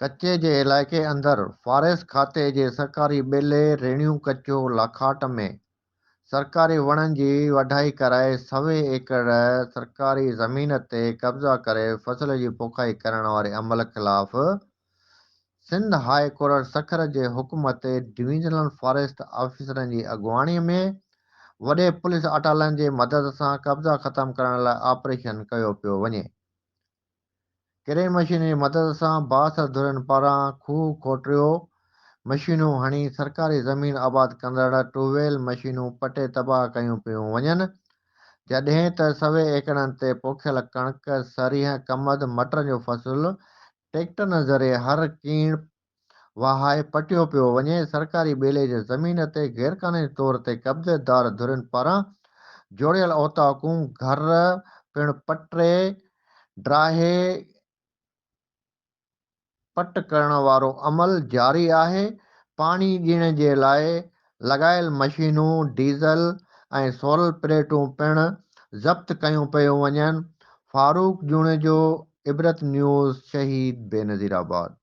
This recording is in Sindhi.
ڪچي جي علائقي اندر فاريسٽ کاتي جي سرڪاري ٻيلي ريڻيون ڪچو لاکاٽ ۾ سرڪاري وڻن جي وڍائي ڪرائي سوين ايڪڙ سرڪاري زمين تي قبضا ڪري فصل جي پوکائي ڪرڻ واري عمل خلاف سنڌ هاء ڪورٽ سکر جي حڪم تي ڊويزنل فاريسٽ آفيسرن جي اڳواڻي ۾ وڏي پوليس اٽالن جي مدد سان قبضا ختم ڪرڻ لاء آپريشن ڪيو پيو وڃي. ڪرين مشين جي مدد سان بااثر ڌرين پاران کوهه کوٽريو مشينون هڻي سرڪاري زمين آباد ڪندڙ ٽوويل مشينون پٽي تباهه ڪيون پيون وڃن، جڏهن ته سوين ايڪڙن تي پوکيل ڪڻڪ، سرينهن، ڪمند، مٽرن جو فصل ٽيڪٽرن ذريعي هر ڪيڻ وهائي پٽيو پيو وڃي، سرڪاري ٻيلي جي زمين تي غيرقانوني طور تي قبضيدار ڌرين پاران جوڙيل اوطاقون، گهر پڻ پٽي ڊاهي پٽ ڪرڻ وارو عمل جاري آهي، پاڻي ڏيڻ جي لاء لڳايل مشينون، ڊيزل ۽ سولر پليٽون پڻ ضبط ڪيون پيون وڃن، فاروق جوڻيجو، عبرت نيوز، شهيد بينظير آباد.